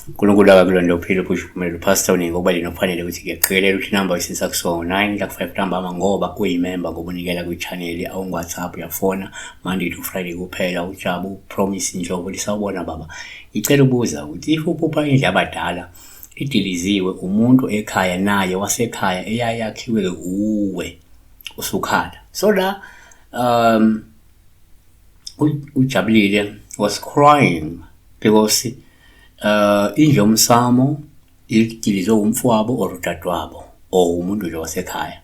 uNkulunkulu akakulonde uphile uphushe uphumelele uPastor uningi ngokuba lena kufanele ukuthi ngiyaqikelela ukuthi inamba isinisa kuso 9 la 5 ntambama ngoba uyimember ngoba unikela kwi-channel awungu-WhatsApp uyafona Monday to Friday kuphela. UJabu Promise Ndlovu lisawubona baba, ngicela ukubuza ukuthi if uphupha indlu yabadala idiliziwe umuntu ekhaya naye wasekhaya eyayakhiwe uwe usukhala, so la uJabulile was crying because indlu yomsamo idilizwe umfowabo or udadewabo or umuntu nje wasekhaya.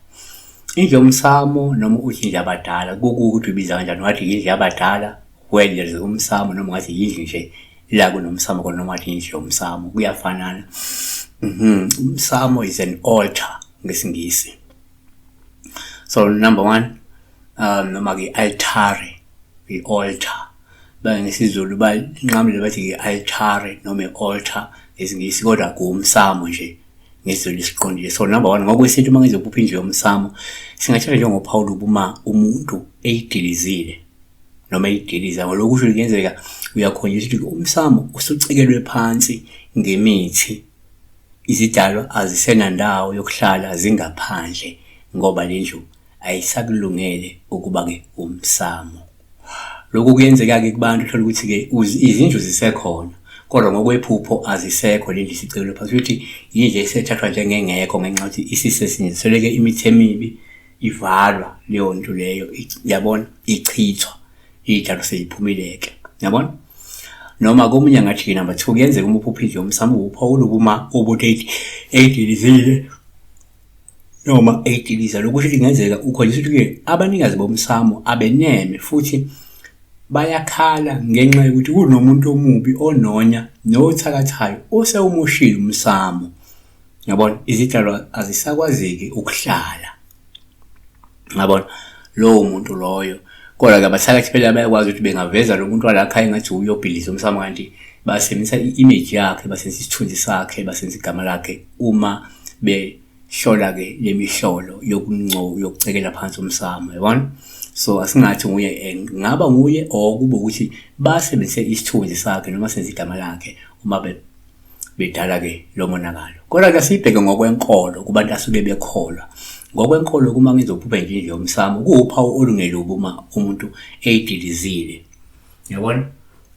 Indlu yomsamo noma uthi indlu yabadala, kukuthi ubiza kanjani, ungathi indlu yabadala where there is umsamo, noma ungathi yindlu nje la kunomsamo khona, noma ungathi indlu yomsamo, kuyafanana. Umsamo is an altar ngesiNgisi. So number one, noma-ke i-altare, i-altar. NgesiZulu banqamule bathi i-altare noma i-altar ngesiNgisi, kodwa kuwumsamo nje ngesiZulu esiqondile. So number one, ngokwesintu uma ngizophupha indlu yomsamo, singathatha njengophawu uma umuntu eyidilizile noma eyidiliza. Ngolokhu kusho kungenzeka uyakhonjiswa ukuthi umsamo usucekelwe phansi ngemithi, izidalwa azisenandawo yokuhlala, zingaphandle ngoba le ndlu ayisakulungele ukuba-ke umsamo. Lokhu kuyenzeka-ke kubantu, uthole ukuthi-ke izindlu zisekhona kodwa ngokwephupho azisekho, le ndlu isicekelwe phansi, ukuthi yindlu esethathwa njengengekho ngenxa yokuthi isisetshenzisweleke imithi emibi, ivalwa leyo ndlu leyo, yabona, ichithwa, iy'tshalo seyiphumile-ke, yabona. Noma komunye angathi-ke number two, kuyenzeka uma uphupha indlu yomsamo uwuphawu olubi uma umuntu eyidilizile noma eyidiliza. Lokhu kusho ukuthi kungenzeka ukhonjiswa ukuthi-ke abanikazi bomsamo abeneme futhi bayakhala ngenxa yokuthi kunomuntu omubi ononya nothakathayo osewumoshile umsamo. Yabona, izidalwa azisakwazeki ukuhlala. Ngabona lowo muntu loyo. Kodwa-ke abathakathi phela bayakwazi ukuthi bengaveza lo muntu walapha engathi uyobhidliza umsamo, kanti basebenzisa i-image yakhe, basebenzisa isithunzi sakhe, basebenzisa igama lakhe uma behlola-ke le mihlolo yokucekela phansi umsamo, yabona. So asingathi nguye, ngaba nguye or kube ukuthi basebenzise isithunzi sakhe noma senze igama lakhe uma bedala-ke lo monakalo. Kodwa-ke siyibheke ngokwenkolo kubantu asuke bekholwa. Ngokwenkolo kuma ngizophupha nje indlu yomsamo kuwuphawu olungelubi uma umuntu eyidilizile. Yabona?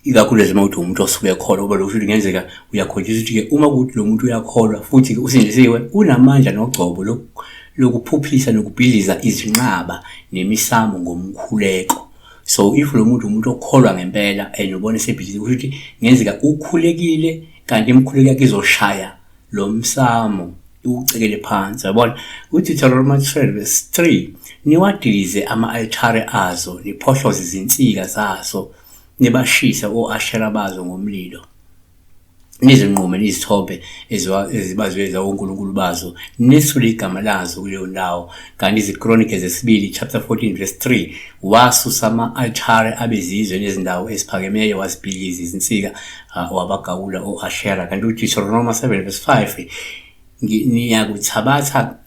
Ikakhulu uma uthi umuntu osuke ekholwa, ngoba lokhu kungenzeka uyakhonjiswa ukuthi-ke uma kuwukuthi lo muntu uyakholwa futhi-ke usindisiwe, unamandla nogcobo lokuphuphisa nokubhidliza izinqaba nemisamo ngomkhuleko. So if lo muntu umuntu okholwa ngempela and ubona esebhidliza, kusho ukuthi ngenzeka ukhulekile kanti imikhuleko yakhe izoshaya lo msamo iwucekele phansi, yabona. UDeuteronomy 12 verse 3, niwadilize ama-altare azo, niphohloze izinsika zazo, nibashise o-Ashera bazo ngomlilo, nizinqume nizithombe ezibaziwe zawonkulunkulu bazo, nisule igama lazo kuleyo ndawo. Kanti iziKronike zesibili chapter 14 verse 3, wasusa ama-altare abezizwe nezindawo eziphakemeyo, wazibhidliza izinsika, wabagawula o-Ashera. Kanti uDeuteronomy 7 verse 5, niyakuthabatha,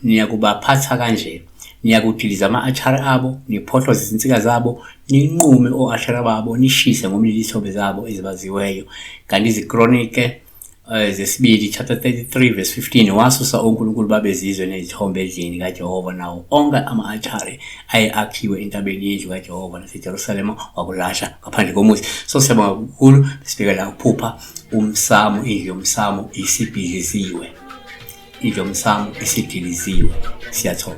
niyakubaphatha kanje, niyakudiliza ama-altare abo, niphohloze izinsika zabo, ninqume o-Ashera babo, nishise ngomlilo izithombe zabo ezibaziweyo. Kanti iziKronike zesibili chapter 33 verse 15, wasusa onkulunkulu babezizwe nezithombe endlini kaJehova, nawo onke ama-altare aye akhiwe entabeni yendlu kaJehova naseJerusalema, wakulahla ngaphandle komuzi. So siyabonga kakhulu, sibheke la ukuphupha umsamo, indlu yomsamo isibhidliziwe, indlu yomsamo isidiliziwe. Siyathoba.